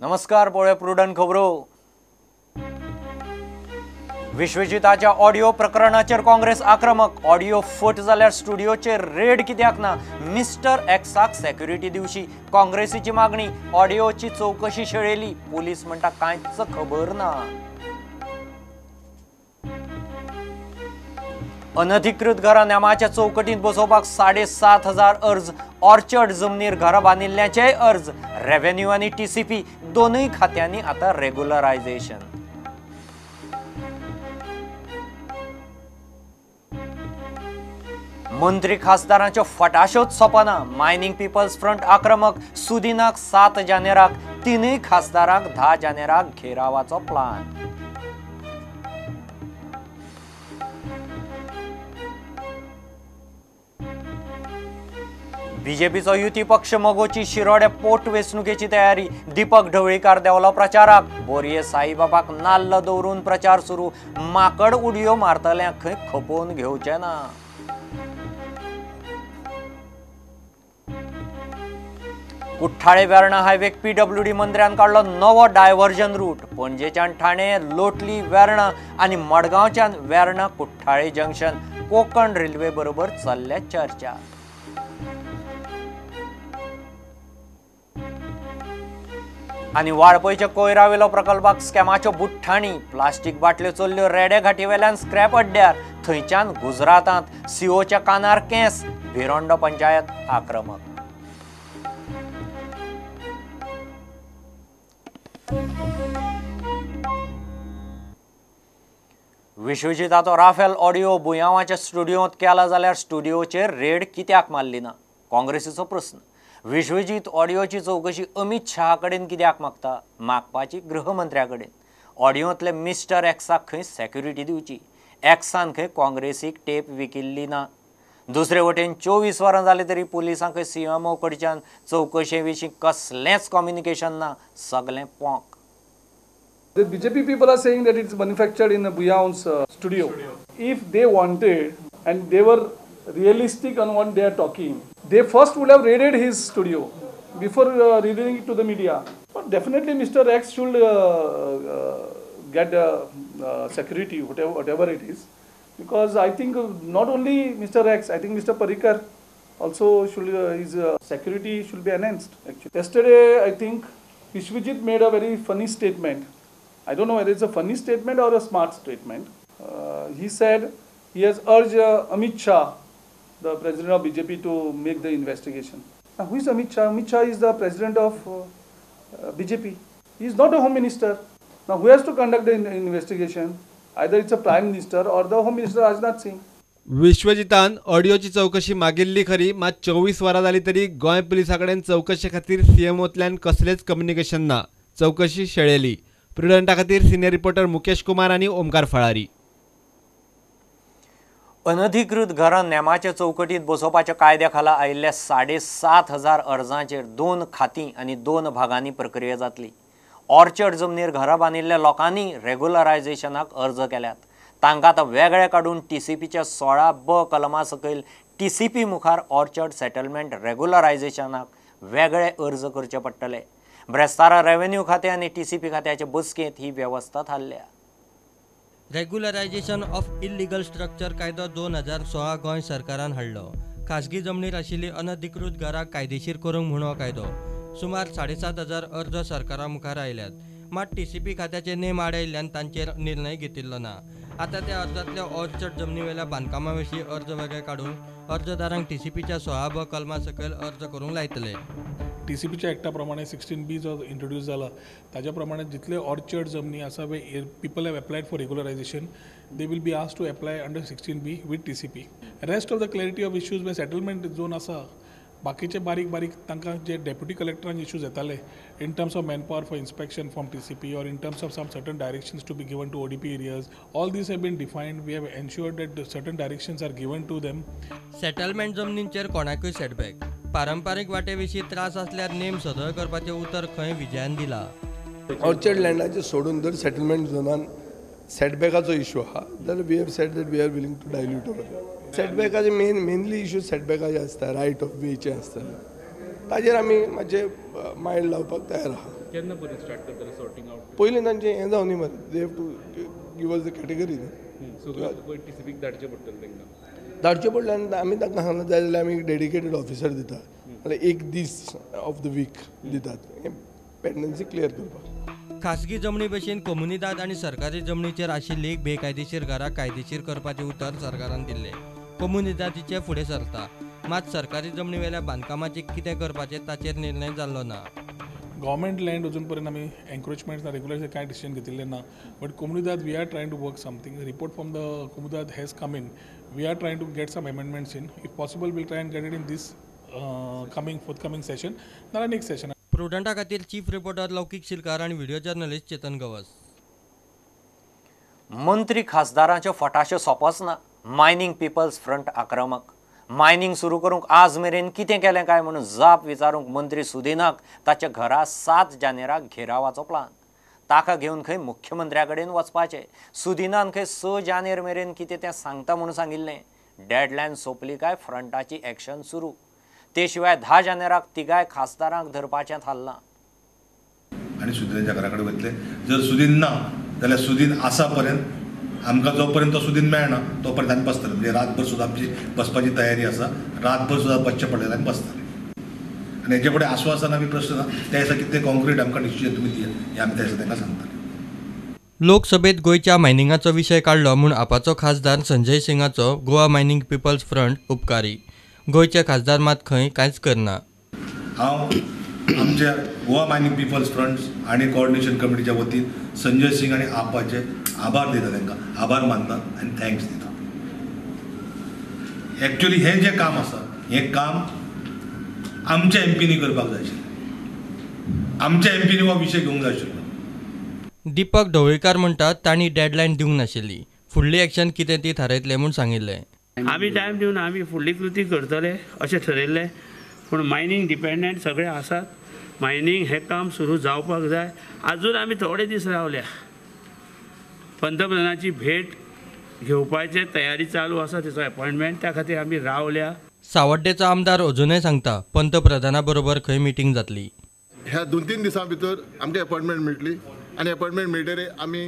नमस्कार, पळोवया प्रुडंट खबरो. विश्वजिताच्या ऑडिओ प्रकरणाचेर काँग्रेस आक्रमक. ऑडिओ फट जाल्यार स्टुडिओचेर रेड कित्याक ना? मिस्टर एक्साक सेक्युरिटी दिवची काँग्रेसीची मागणी. ऑडिओची चवकशी शेळेली, पुलीस म्हणटा कांयच खबर ना. अनधिकृत घरां नेमाच्या चौकटींत बसोवपाक 7,500 अर्ज. ऑर्चर्ड जमनीर घरां बांदिल्ल्याचेय अर्ज. रेव्हेन्यू आनी टीसीपी दोनूय खात्यांनी आतां रेग्युलरायझेशन. मंत्री खासदारांच्यो फटाश्योच सोंपना. मायनिंग पिपल्स फ्रंट आक्रमक. सुदिनाक 7 जानेराक, तिनूय खासदारांक 10 जानेराक घेरावाचो प्लान. बीजेपीचो युती पक्ष मगोची शिरोडे पोटवेंचणुकेची तयारी. दीपक ढवळीकार देंवलो प्रचाराक. बोरये साईबाबाक नाल्ल दवरून प्रचार सुरू. माकड उडयो मारतल्यांक खंय खपोवन घेवचे ना. कुठ्ठाळे वेर्णा हायवेक पीडब्ल्यूडी मंत्र्यान काडलो नवो डायव्हर्जन रूट. पणजेच्यान ठाणे, लोटली, वेर्णा आनी मडगांवच्यान वेर्णा कुठ्ठाळे जंक्शन कोकण रेल्वे बरोबर चल्ल्या चर्चा. आनी वाळपयच्या कोयरावेलो प्रकल्पाक स्कॅमाच्यो बुट्ठाणी. प्लास्टीक बाटल्यो चल्ल्यो रेडे घाटीवेल्यान स्क्रॅप अड्ड्यार, थंयच्यान गुजरातांत. सीओच्या कानार केंस. भिरोंडो पंचायत आक्रमक. विश्वजिताचो राफेल ऑडिओ बुयांवाच्या स्टुडियोंत केला जाल्यार स्टुडियोचेर रेड कित्याक मारली ना? काँग्रेसीचो प्रस्न. विश्वजीत ऑडियोची चवकशी अमित शहा कडेन कित्याक मागता? मागपाची गृहमंत्र्या कडेन. ऑडियोंतले मिस्टर एक्साक खंय सेक्युरिटी दिवची? एक्सान खंय काँग्रेसीक टेप विकिल्ली ना. दुसरे वटेन 24 वरां जाली तरी पुलिसांक खंय सीएमओ कडच्यान चवकशे विशीं कसलेंच कम्युनिकेशन ना. सगलें पोंक. The BJP people are saying that it's manufactured in Buyaon's studio. If they wanted and they were realistic on what they are talking, they first would have raided his studio before revealing it to the media. But definitely Mr. X should get security, whatever it is, because I think not only Mr. X, I think Mr. Parrikar also should, his security should be enhanced actually. Yesterday I think Vishwajit made a very funny statement. I don't know whether it's a funny statement or a smart statement. He said he has urged Amit Shah, the president of BJP, to make the investigation. Now, who is Amit Shah? Amit Shah is the president of BJP. He is not a home minister. Now, who has to conduct the investigation? Either it's a prime minister or the home minister Rajnath Singh. विश्वजितान ऑडियोची चवकशी मागिल्ली खरी, मात 24 वरां जाली तरी गोंय पुलिसां कडेन चवकशे खातीर सीएमओतल्यान कसलेंच कम्युनिकेशन ना. चवकशी शेळेली. प्रुडंटा खातीर सिनियर रिपोर्टर मुकेश कुमार आनी ओमकार फळारी. अनधिकृत घरां नेमाच्या चौकटीत बसोवपाच्या कायद्या खाला आयिल्ल्या 7,500 अर्जांचेर 2 खातीं आनी 2 भागांनी प्रक्रिया जातली. ऑर्चर्ड जमनीर घरां बांदिल्ल्या लोकांनी रेग्युलरायझेशनाक अर्ज केल्यात. तांकां आतां वेगळे काडून टीसीपीच्या 16B कलमा सकयल टीसीपी मुखार ऑर्चर्ड सेटलमेंट रेग्युलरायझेशनाक वेगळे अर्ज करचे पडटले. ब्रेस्तारा रेव्हेन्यू खातें आनी टीसीपी खात्याचे बसकेंत ही वेवस्था थारल्या. रेग्युलरायझेशन ऑफ इल्लिगल स्ट्रक्चर कायदो 2016 गोंय सरकारान हाडलो. खासगी जमनीर आशिल्ली अनधिकृत घरां कायदेशीर करूंक म्हूण हो कायदो. सुमार 7,500 अर्ज सरकारा मुखार आयल्यात. मात टीसीपी खात्याचे नेम आड आयिल्ल्यान तांचेर निर्णय घेतिल्लो ना. आतां त्या अर्जांतल्या ऑर्चर्ड जमनीवेल्या बांदकामा विशीं अर्ज वेगळे काडून अर्जदारांक टीसीपीच्या 16B कलमा सकयल अर्ज करूंक लायतले. टीसीपीच्या एक्टा प्रमाणे 16B जो इंट्रोड्यूस जाला ताज्या प्रमाणे जितले ऑर्चर्ड जमनी आसा where people have applied for regularization, they will be asked to apply under 16B with TCP. Rest of the clarity of issues where settlement zone आसा, बाकीचे बारीक बारीक तांकां जे डेप्युटी कलेक्टरांक इश्यूज येताले in terms of man power for inspection from TCP or in terms of some certain directions to be given to ODP areas, all these have been defined. We have ensured that certain directions are given to them. Settlement जमनींचेर कोणाकूय setback. पारंपारीक वाटे विशीं त्रास आसल्यार नेम सदळ करपाचें उतर खंय विजयान दिला. ऑर्चर्ड लँडाचें सोडून जर सेटलमेंट झोनान सेटबॅकाचो इशू आहा जाल्यार we have said that we are willing to dilute over. सेटबॅकाचे mainly issue सेटबॅकाचे आसता, रायट ऑफ वेचे आसता, ताजेर आमी मातशे मायंड लावपाक तयार आहा. केन्ना पर्यंत स्टार्ट करतले सॉर्टिंग आउट? पयलीं तांचें हें जावनी मरे, they have to give us the category न्ही. सगळें टीसीपीक धाडचें पडटलें तांकां. धाडचें पडलें आनी आमी तांकां सांगलां जाय जाल्यार आमी डेडिकेटेड ऑफिसर दिता, जाल्यार एक दीस ऑफ the week दितात हें पेंडन्सी क्लियर करपाक. खासगी जमनी भशेन कोमुनिदाद आनी सरकारी जमनीचेर आशिल्ली बेकायदेशीर घरां कायदेशीर करपाचें उतर सरकारान दिल्लें. कोमुनिदादीचे फुडें सरता, मात सरकारी जमनीवेल्या बांदकामाचें कितें करपाचें ताचेर निर्णय जाल्लो ना. गव्हर्मेंट लँड अजून पर्यंत आमी एन्क्रोचमेंट ना रेग्युलर कांय डिसिजन घेतिल्लें ना, but Comunidade we are trying to work something. Report from the Comunidade has come in, we are trying to get some amendments in. If possible we'll try and get it in this coming forthcoming session, नाल्यार next Seshan. प्रुडंटा खातीर chief reporter लौकीक शिलकार आनी video journalist Chetan Gawas. मंत्री खासदारांच्यो फटाश्यो सोंपच ना. Mining people's front आक्रमक. Mining सुरू करूंक आज मेरेन कितें केलें काय म्हणून जाप विचारूंक मंत्री सुदिनाक ताच्या घरा 7 जानेराक घेरावाचो प्लान. ताका घेवन खंय मुख्यमंत्र्या कडेन वचपाचें. सुदिनान खंय 6 जानेर मेरेन कितें तें सांगता म्हणून सांगिल्लें. डेडलायन सोंपली काय फ्रंटाची एक्शन सुरू. ते शिवाय 10 जानेराक तिगाय खासदारांक धरपाचें थारलां. आनी सुदिनाच्या घरा कडेन वतले. जर सुदीन ना जाल्यार सुदीन आसा पर्यंत आमकां जो पर्यंत तो सुदीन मेळना तो पर्यंत आमी बसतले. म्हणजे रातभर सुद्दां आमची बसपाची तयारी आसा, रातभर सुद्दां बसचें पडलें आमी बसतले. आनी हेजे फुडें आस्वासनां बी प्रश्न ना, त्या दिसा कितें कॉन्क्रीट आमकां डिसिजन तुमी दियात हें आमी त्या दिसा तांकां सांगतले. लोकसभेत गोंयच्या मायनिंगाचो विशय काडलो म्हूण आपाचो खासदार संजय सिंगाचो गोवा मायनिंग पिपल्स फ्रंट उपकारी. गोंयचे खासदार मात खंय कांयच करना. हांव आमच्या गोवा मायनिंग पिपल्स फ्रंट आनी कोऑर्डिनेशन कमिटीच्या वतीन संजय सिंग आनी आपाचे आभार दिता, तांकां आभार मानता आनी thanks दिता. एक्चुअली हें जें काम आसा हें काम आमच्या एमपीनी करपाक जाय आशिल्लें, आमच्या एमपीनी हो विशय घेवंक जाय आशिल्लो. दीपक ढवळीकार म्हणटात तांणी डेडलायन दिवंक नाशिल्ली, फुडली एक्शन कितें ती थारायतले म्हूण सांगिल्लें. आमी टायम दिवन आमी फुडली कृती करतले अशें ठरयल्लें, पूण मायनींग डिपेंडंट सगळे आसात. मायनींग हें काम सुरू जावपाक जाय. आजून आमी थोडे दीस रावल्या, पंतप्रधानाची भेट घेवपाची तयारी चालू आसा, तेचो अपॉयंटमेंट, त्या खातीर आमी रावल्या. सावड्डेचो आमदार अजूनय सांगता पंतप्रधाना बरोबर खंय मिटींग जातली. ह्या 2-3 दिसां भितर आमकां अपॉयंटमेंट मेळटली आनी अपॉयंटमेंट मेळटरी आमी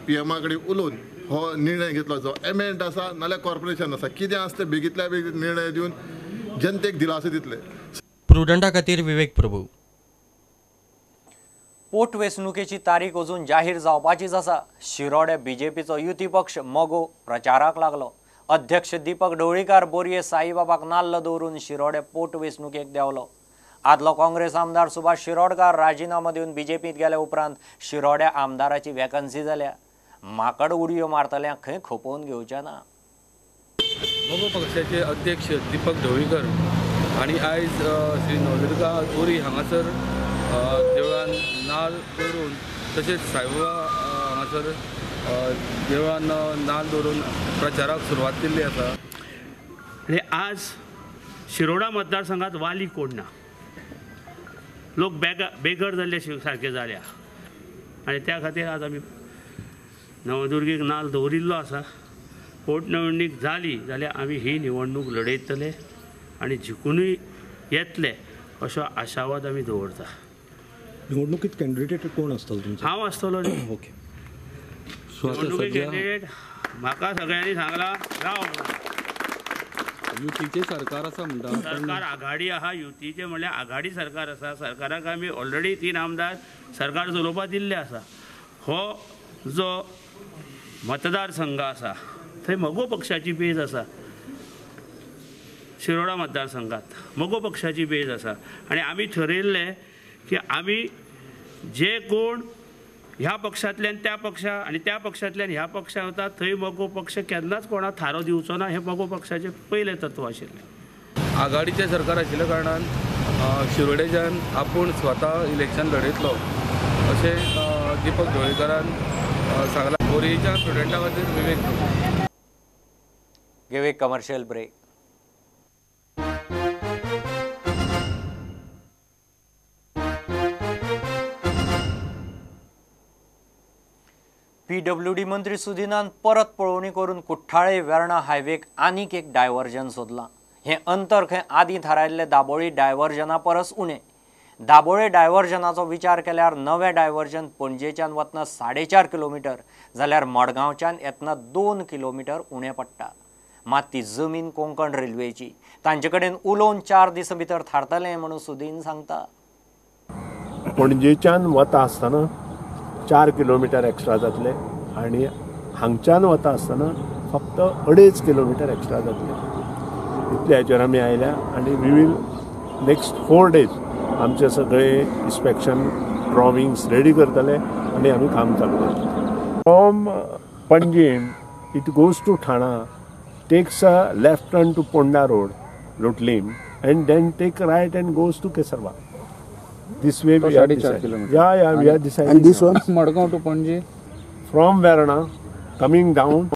पीएमा कडेन उलोवन हो निर्णय घेतलो. जो एमेंट आसा नाल्यार कॉर्पोरेशन आसा, कितें आसा तें बेगींतल्या बेगीन निर्णय दिवन जनतेक दिलासो दितले. प्रुडंटा खातीर विवेक प्रभू. पोटवेंचणुकेची तारीख अजून जाहीर जावपाचीच आसा. शिरोडे बीजेपीचो युती पक्ष मगो प्रचाराक लागलो. अध्यक्ष दीपक ढवळीकार बोरये साईबाबाक नाल्ल दवरून शिरोडे पोटवेंचणुकेक देंवलो. आदलो काँग्रेस आमदार सुभाष शिरोडकार राजिनामो दिवन बीजेपींत गेल्या उपरांत शिरोड्या आमदाराची वेकन्सी जाल्या. माकड उडयो मारतल्यांक खंय खपोवन घेवचें ना. मगो पक्षाचे अध्यक्ष दीपक ढवळीकर आनी आयज श्री नवदुर्गा बोरी हांगासर देवळान नाल दवरून तशेंच साईबाबा हांगासर देवळान नाल दवरून प्रचाराक सुरवात केल्ली आसा. आनी आज शिरोडा मतदारसंघात वाली कोण ना, लोक बेघर जाल्ले सारके जाल्या आनी त्या खातीर आज आमी नवदुर्गेक नाल दवरिल्लो आसा. पोटनिवडणूक जाली जाल्यार आमी ही निवडणूक लढयतले आनी जिखूनय येतले असो आशावाद आमी दवरता. निवडणुकीत कॅन्डिडेट कोण आसतलो तुमचो? हांव आसतलो. ओके. निवडणुकीत कॅन्डिडेट म्हाका सगळ्यांनी सांगलां राव. युतीचें सरकार आसा म्हणटा, सरकार आघाडी आहा, युतीचें म्हणल्यार आघाडी सरकार आसा. सरकाराक आमी ऑलरेडी 3 आमदार सरकार चलोवपाक दिल्ले आसा. हो जो मतदारसंघ आसा थंय मगो पक्षाची बेज आसा. शिरोडा मतदारसंघात मगो पक्षाची बेज आसा आनी आमी ठरयल्लें की आमी जे कोण ह्या पक्षांतल्यान त्या पक्षा आनी त्या पक्षांतल्यान ह्या पक्षा वता थंय मगो पक्ष केन्नाच कोणाक थारो दिवचो ना, हें मगो पक्षाचें पयलें तत्व आशिल्लें. आघाडीचें सरकार आशिल्ल्या कारणान शिरोडेच्यान आपूण स्वता इलेक्शन लढयतलो अशें दीपक ढवळीकारान सांगलां. बोरयेच्या स्टुडंटा खातीर विवेक प्रभू. घेवया कमर्शियल ब्रेक. पीडब्ल्यूडी मंत्री सुदिनान परत पळोवणी करून कुठ्ठाळे वेर्णा हायवेक आनीक एक डायवर्जन सोदलां. हें अंतर खंय आदीं थारायल्ले दाबोळी डायवर्जना परस उणें. दाबोळे डायव्हर्जनाचो विचार केल्यार नवें डायव्हर्जन पणजेच्यान वतना 4.5 किलोमिटर जाल्यार मडगांवच्यान येतना 2 किलोमिटर उणें पडटा. मात ती जमीन कोंकण रेल्वेची, तांचे कडेन उलोवन 4 दिसां भितर थारतलें म्हणून सुदीन सांगता. पणजेच्यान वता आसतना 4 किलोमिटर एक्स्ट्रा जातले आनी हांगच्यान वता आसतना फक्त 2.5 किलोमिटर एक्स्ट्रा जातले. इतल्या हाचेर आमी आयल्या आनी we will next 4 days आमचे सगळे इन्स्पेक्शन ड्रॉविंग्स रेडी करतले आनी आमी काम चालू करतले. From Panjim it goes to Thana, takes a left turn to Ponda Road, Lotlim, and then take a right and goes to Kesarwa. This way we are deciding. Yeah, we are deciding. And this one, Madgaon to Panaji? From Verna, coming down,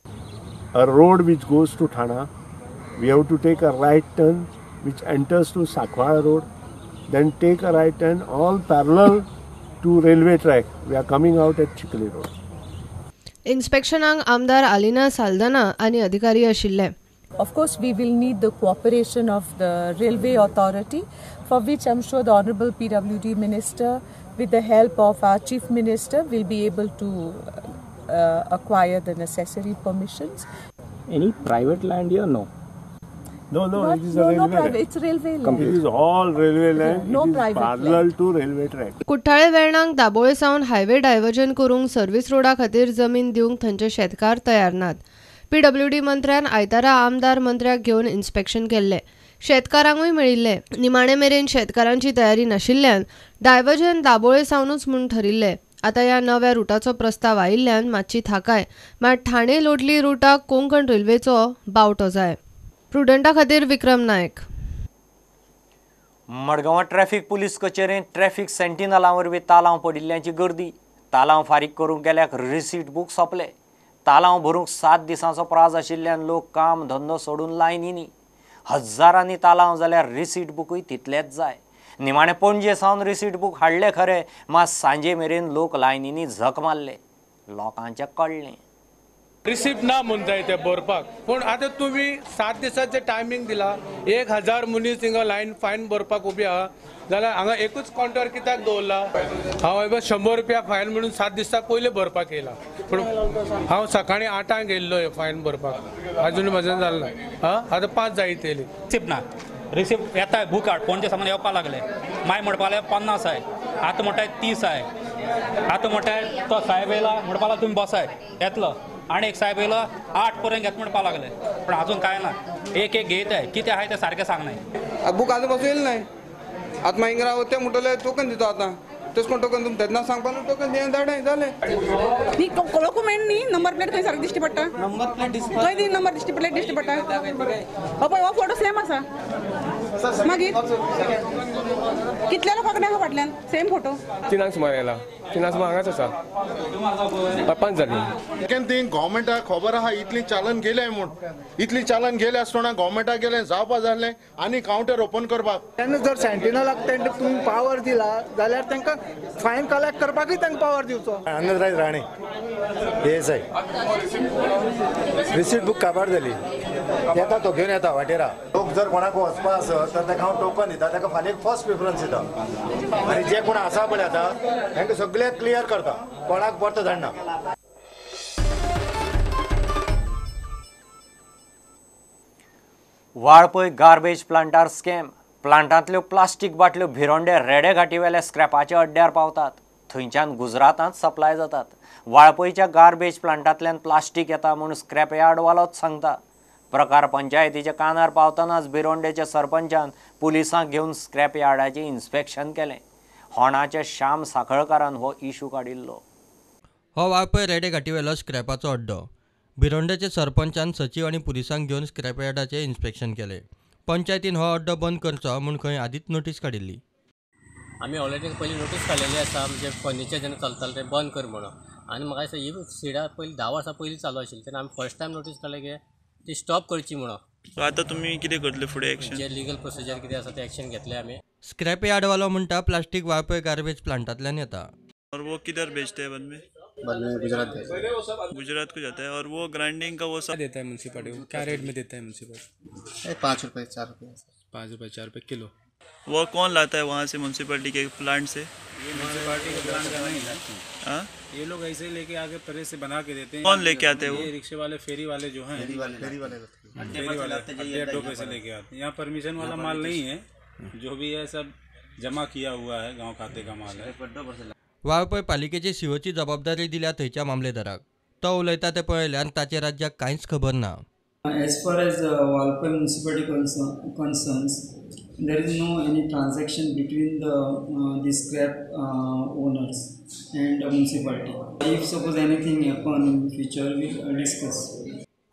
a road which goes to Thana, we have to take a right turn which enters to Sakwala Road, then take a right turn all parallel to railway track. We are coming out at Chikli Road. इन्स्पेक्शनाक आमदार आलिना साल्दाना आनी अधिकारी आशिल्ले. Of course, we will need the cooperation of the railway authority, for which I'm sure the Honorable PWD Minister, with the help of our Chief Minister, will be able to acquire the necessary permissions. Any private land here? No. No, it is a railway land. It's railway land. It is all railway land. No it is private parallel land. To railway track. Kuthale वेर्णाक Dabolim सावन highway diversion करूंक service रोडा खातीर जमीन दिवंक थंयचे शेतकार तयार नात. पीडब्ल्यूडी मंत्र्यान आयतारा आमदार मंत्र्याक घेवन इन्स्पेक्शन केल्लें. शेतकारांकूय मेळिल्ले. निमाणे मेरेन शेतकारांची तयारी नाशिल्ल्यान डायव्हर्जन दाबोळे सावनूच म्हूण ठरिल्लें. आतां ह्या नव्या रुटाचो प्रस्ताव आयिल्ल्यान मातशी थाकाय, मात ठाणे लोटली रुटाक कोंकण रेल्वेचो बावटो जाय. प्रुडंटा खातीर विक्रम नायक. मडगांवां ट्रॅफिक पुलीस कचेरेंत ट्रॅफिक सेंटिनलां वरवीं तालांव पडिल्ल्यांची गर्दी. तालांव फारीक करूंक गेल्याक रिसीट बूक सोंपले. तालांव भरूंक 7 दिसांचो प्राज आशिल्ल्यान लोक काम धंदो सोडून लायनींनी. हजारांनी तालांव जाल्यार रिसीट बुकूय तितलेच जाय. निमाणे पणजे सावन रिसीट बूक हाडले खरे, मात सांजे मेरेन लोक लायनींनी झक मारले. लोकांचें कळ्ळें रिसिप्ट ना म्हणटाय ते भरपाक, पूण आतां तुमी 7 दिसांचें टायमींग दिला. 1000 मनीस हिंगा लायन फायन भरपाक उबी आहा जाल्यार हांगा एकूच कावंटर कित्याक दवरला? हांव हे 100 रुपया फायन म्हणून 7 दिसां पयलीं भरपाक येयला, पूण हांव सकाळीं 8 गेल्लो फायन भरपाक, अजून म्हजें जालें ना. आं, आतां 5 जायत येयली. रिसिप्ट ना, रिसिप्ट येता बूक हाड पणजे सामान येवपाक लागले. मागीर म्हणपा लागले 50 आय, आतां म्हणटाय 30 आय, आतां म्हणटाय तो साहेब येयला म्हणपा लागलो तुमी बसाय येतलो, आनी एक साहेब येयलो 8 पर्यंत घेत म्हणपाक लागले, पूण अजून कांय ना. एक एक घेत आहे कितें आहाय तें सारकें सांगनाय. बूक आजून पासून येयलें नाय. आतां मागीर हिंगा रावता म्हणटले टोकन दिता, आतां तशें कोण टोकन तुमकां तेन्ना सांगपा न्हू, टोकन दिना धाडाय जालें. न्ही डॉक्युमेंट न्ही, नंबर प्लेट खंय सारकी दिश्टी पडटा, नंबर प्लेट खंय दी, नंबर दिश्टी प्लेट दिश्टी पडटा. हो पळय हो फोटो सेम आसा, मागीर कितल्या लोकां कडेन आहा फाटल्यान सेम फोटो. 3 सुमार येयला, 3 सुमार हांगाच आसा, 5 जाली. सेकंड थिंग, गव्हर्मेंटाक खबर आहा इतली चालन गेले म्हूण, इतली चालन गेले आसतना गव्हर्मेंटाक गेले जावपा जाल्लें आनी कावंटर ओपन करपाक. तेन्ना जर सेंटिनलाक तांकां तुमी पावर दिला जाल्यार तांकां फायन कलेक्ट करपाकूय तांकां पावर दिवचो. Anandraj Rane ASI. Receipt book काबार जाली, येता तो घेवन येता वाटेरा. लोक जर कोणाक वचपा आसत तर ताका हांव टोकन दिता, ताका फाल्यां फर्स्ट प्रिफरन्स दिता आनी जे कोण आसा पळय आतां तांकां सगळें क्लियर करता, कोणाक परतो धाडना. वाळपय गार्बेज प्लांटार स्कॅम. प्लांटांतल्यो प्लास्टीक बाटल्यो भिरोंडे रेडे घाटीवेल्या स्क्रॅपाच्या अड्ड्यार पावतात, थंयच्यान गुजरातांत सप्लाय जातात. वाळपयच्या गार्बेज प्लांटांतल्यान प्लास्टीक येता म्हूण स्क्रॅप यार्डवालोच सांगता. प्रकार पंचायतीच्या कानार पावतनाच भिरोंडेच्या सरपंचान पुलिसांक घेवन स्क्रॅप यार्डाचें इन्स्पेक्शन केलें. होणाच्या श्याम साखळकारान हो इशू काडिल्लो. हो वाळपय रेडे घाटीवेलो स्क्रॅपाचो अड्डो. भिरोंडेचे सरपंचान सचीव आनी पुलिसांक घेवन स्क्रॅप यार्डाचें इन्स्पेक्शन केलें. पंचायतीन हो अड्डो बंद करचो म्हूण खंय आदींच नोटीस काडिल्ली. आमी ऑलरेडी पयलीं नोटीस काडलेली आसा, म्हणजे फर्निचर जेन्ना चलतालें तें बंद कर म्हणून. आनी म्हाका दिसता ही सिडा पयलीं 10 वर्सां पयलीं चालू आशिल्ली, तेन्ना आमी फर्स्ट टायम नोटीस काडलें की ती स्टॉप करची म्हणून. आतां तुमी कितें करतले फुडें एक्शन? जे लिगल प्रोसिजर कितें आसा तें एक्शन घेतलें आमी. स्क्रॅप यार्डवालो म्हणटा प्लास्टीक वाळपय गार्बेज प्लांटांतल्यान येता. और वो किधर बेचते हैं बाद में? बाद में गुजरात भेजते हैं। गुजरात को जाता है। और वो ग्राइंडिंग का वो सब देता है म्यूनसिपालिटी को? क्या रेट में देता है म्यूनसिपालिटी? 5 रुपये 4 रुपये। 5 रुपये 4 रुपये किलो। वो कौन लाता है वहाँ से म्यूनसिपैलिटी के प्लांट से? ये म्यूनसिपैलिटी के प्लांट का नहीं है। हाँ, ये लोग ऐसे ही लेके आके परे से बना के देते हैं। कौन लेके आते हैं? वो ये रिक्शे वाले, फेरी वाले जो हैं, फेरी वाले अड्डों पे से लेके आते हैं। यहाँ परमिशन वाला माल नहीं है, जो भी है सब जमा किया हुआ है, गाँव खाते का माल है। वाळपय पालिकेची सीओची जबाबदारी दिल्या थंयच्या मामलेदाराक। तो उलयता ते पळयल्यार ताचे राज्याक कांयच खबर ना। As far as Valpoi municipality concerns, there is no any transaction between the scrap owners and the municipality. If suppose anything happen in future, we will discuss.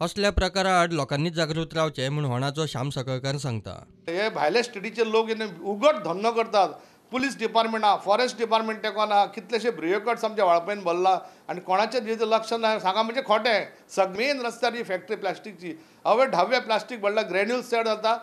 असल्या प्रकारा आड लोकांनी जागृत रावचें म्हूण होणाचो श्याम सकळकार सांगता। हे भायले स्टेटीचे लोक उगट धंदो करतात। पुलीस डिपार्टमेंट आहा, फॉरेस्ट डिपार्टमेंट टेकोन आहा, कितलेशे ब्युरोक्रेट्स आमच्या वाळपयन भरला आनी कोणाचें जें लक्ष ना। सांगा म्हणजे खोटें। मेन रस्त्यार ही फॅक्टरी प्लास्टिकची हवे ढावे प्लास्टीक भरला, ग्रेन्युल्स चड जाता,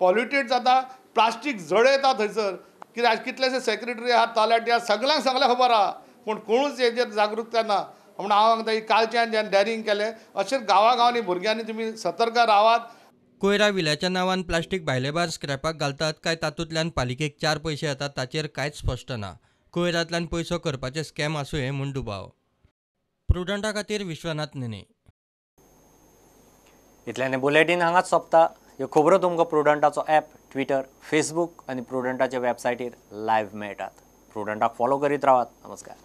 पॉल्युटेड जाता, प्लास्टीक जळयता थंयसर। कित्याक कितलेशे सेक्रेटरी आहा, तलाठी आहा, सगळ्यांक सगळें खबर आहा, पूण कोणूच हेजेर जागृताय ना। म्हणून हांव सांगता, ही कालच्यान जेन्ना डॅरिंग केलें अशें गांवागांवांनी भुरग्यांनी तुमी सतर्क रावात। कोयरा विल्याच्या नांवान प्लास्टीक भायले भायर स्क्रॅपाक घालतात काय तातूंतल्यान पालिकेक 4 पयशे येतात ताचेर कांयच स्पश्ट ना। कोयरांतल्यान पयसो करपाचें स्कॅम आसुये म्हूण दुबाव। प्रुडंटा खातीर विश्वनाथ नेने। इतल्यान बुलेटीन हांगाच सोंपता। ह्यो खबरो तुमकां प्रुडंटाचो ॲप, ट्विटर, फेसबूक आनी प्रुडंटाच्या वेबसायटीर लायव्ह मेळटात। प्रुडंटाक फॉलो करीत रावात। नमस्कार।